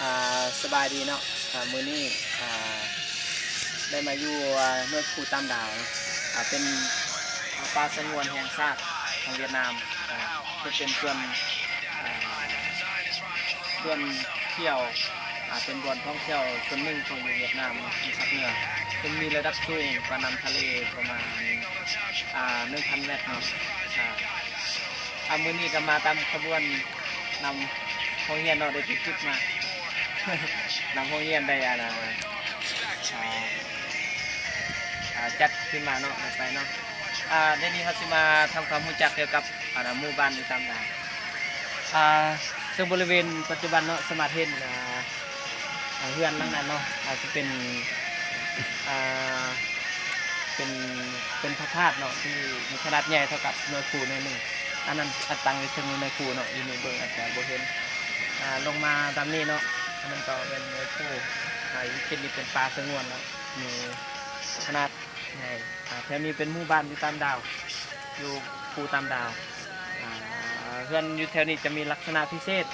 ອ່າ ສະບາຍດີເນາະ ອ່າ ມື້ນີ້ ອ່າ ໄດ້ມາຢູ່ ອ່າ ໜ່ວຍພູຕາມດາວເນາະ ອ່າ ເປັນ ອ່າ ປ່າສະຫງວນແຫ່ງຊາດຂອງຫວຽດນາມ ອ່າ ເຊິ່ງເປັນສ່ວນ ອ່າ ສ່ວນທ່ຽວ ອ່າ ເປັນບ່ອນທ່ອງທ່ຽວສ່ວນໜຶ່ງຂອງຢູ່ຫວຽດນາມເນາະ ຢູ່ພາກເໜືອ ເຊິ່ງມີລະດັບສູງກວ່ານ້ຳທະເລປະມານ ອ່າ ໜຶ່ງພັນແມັດເນາະ ອ່າ ອ່າ ມື້ນີ້ກໍມາຕາມຂະບວນນຳໂຮງຮຽນເນາະ ໄດ້ຕິດຈຸດມາ ນຳໂຮງຮຽນໄດ້ ອ່າ ອ່າ ອ່າ ຈັດຂຶ້ນມາເນາະ ໄດ້ໄປເນາະ ອ່າ ດຽວນີ້ເຮົາຊິມາທຳຄວາມຮູ້ຈັກກ່ຽວກັບ ອ່າ ໝູ່ບ້ານຢູ່ຕາມດາວ ອ່າ ເຊິ່ງບໍລິເວນປັດຈຸບັນເນາະ ສາມາດເຫັນ ອ່າ ອ່າ ເຮືອນຫຼັງນັ້ນເນາະ ອາດຈະເປັນ ອ່າ ເປັນ ເປັນພະທາດເນາະ ທີ່ມີຂະໜາດໃຫຍ່ເທົ່າກັບໜ່ວຍພູໜ່ວຍໜຶ່ງ ອັນນັ້ນອາດຕັ້ງຢູ່ເທິງໜ່ວຍພູເນາະ ຢູ່ນີ້ເບິ່ງອາດຈະບໍ່ເຫັນ ອ່າ ລົງມາຕາມນີ້ເນາະ ອັນນັ້ນກໍແມ່ນໜ່ວຍພູ ອ່າ ຢູ່ເຂດນີ້ເປັນປ່າສະຫງວນເນາະ ມີຂະໜາດໃຫຍ່ ອ່າ ແຖວນີ້ເປັນໝູ່ບ້ານຢູ່ຕາມດາວ ຢູ່ພູຕາມດາວ ອ່າ ເຮືອນຢູ່ແຖວນີ້ຈະມີລັກສະນະພິເສດ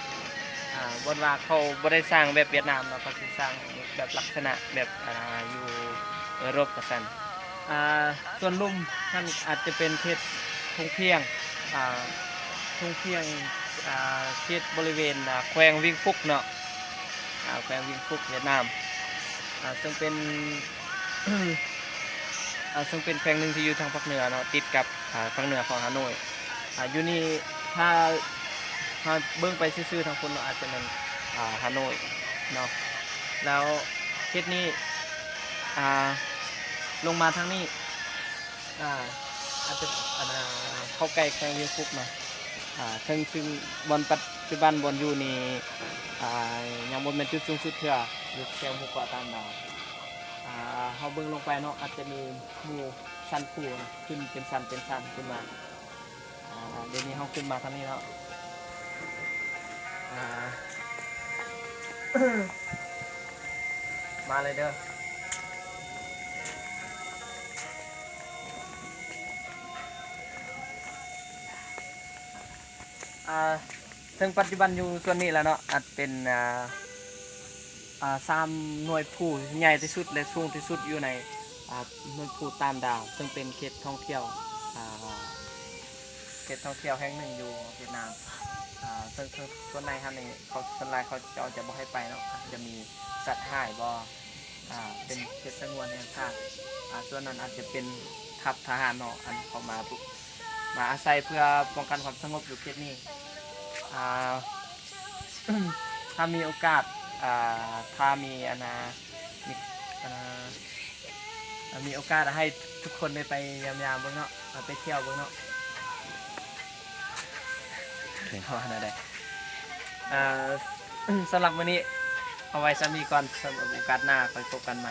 ອ່າ ບ່ອນວ່າເຂົາບໍ່ໄດ້ສ້າງແບບຫວຽດນາມເນາະ ເຂົາຊິສ້າງແບບລັກສະນະແບບ ອ່າ ຢູ່ເອີຣົບວ່າຊັ້ນ ອ່າ ສ່ວນລຸ່ມຫັ້ນອາດຈະເປັນເຂດທົ່ງພຽງ ອ່າ ທົ່ງພຽງ ອ່າ ເຂດບໍລິເວນ ອ່າ ແຂວງວິງຟຸກເນາະ ອ່າ ແຂວງວິງຟຸກຫວຽດນາມ ອ່າ ເຊິ່ງເປັນ ອ່າ ເຊິ່ງເປັນແຂວງໜຶ່ງທີ່ຢູ່ທາງພາກເໜືອເນາະ ຕິດກັບ ອ່າ ພາກເໜືອຂອງຮ່າໂນ້ຍ ອ່າ ຢູ່ນີ້ຖ້າ ຖ້າເບິ່ງໄປຊື່ໆທາງພຸ້ນເນາະ ອາດຈະແມ່ນ ອ່າ ຮ່າໂນ້ຍເນາະ ແລ້ວເຂດນີ້ ອ່າ ລົງມາທາງນີ້ ອ່າ ອາດຈະ ອັນ ອ່າ ເຂົ້າໃກ້ແຂວງວຽງຄຸກເນາະ ອ່າ ເຊິ່ງ ເຊິ່ງບ່ອນປັດຈຸບັນບ່ອນຢູ່ນີ້ ອ່າ ຍັງບໍ່ແມ່ນຈຸດສູງສຸດເທື່ອ ຢູ່ແຂວງໝູ່ເກາະຕ່າງດາວ ອ່າ ເຮົາເບິ່ງລົງໄປເນາະ ອາດຈະມີໝູ່ຊັ້ນພູນະ ຂຶ້ນເປັນຊັ້ນເປັນຊັ້ນຂຶ້ນມາ ອ່າ ດຽວນີ້ເຮົາຂຶ້ນມາທາງນີ້ເນາະ ອ່າ ມາເລີຍເດີ ອ່າ ເຊິ່ງປັດຈຸບັນຢູ່ສ່ວນນີ້ແລ້ວເນາະ ອາດເປັນ ອ່າ ອ່າ ສາມໜ່ວຍພູທີ່ໃຫຍ່ທີ່ສຸດ ແລະ ສູງທີ່ສຸດຢູ່ໃນ ອ່າ ໜ່ວຍພູຕາມດາວ ເຊິ່ງເປັນເຂດທ່ອງທ່ຽວ ອ່າ ເຂດທ່ອງທ່ຽວແຫ່ງໜຶ່ງຢູ່ຫວຽດນາມ ອ່າ ເຊິ່ງ ເຊິ່ງສ່ວນໃຫຍ່ຫັ້ນນີ້ ເຂົາ ສ່ວນຫຼາຍເຂົາເຈົ້າຈະບໍ່ໃຫ້ໄປເນາະ ອາດຈະມີສັດຮ້າຍບໍ່ ອ່າ ເປັນເຂດສະຫງວນແຫ່ງຊາດ ອ່າ ສ່ວນນັ້ນອາດຈະເປັນທັບທະຫານເນາະ ອັນເຂົາມາ ມາອາໄສເພື່ອປ້ອງກັນຄວາມສະຫງົບຢູ່ເຂດນີ້ ອ່າ ຖ້າມີໂອກາດ ອ່າ ຖ້າມີ ອັນນ່າ ມີ ອັນນ່າ ມີໂອກາດໃຫ້ທຸກຄົນໄດ້ໄປຢ້ຽມຢາມເບິ່ງເນາະ ໄປທ່ຽວເບິ່ງເນາະ ເຮົາວ່າແນວໃດ ອ່າ ສຳລັບມື້ນີ້ເອົາໄວ້ສ່ຳນີ້ກ່ອນ ສຳລັບໂອກາດໜ້າຄ່ອຍພົບກັນໃໝ່.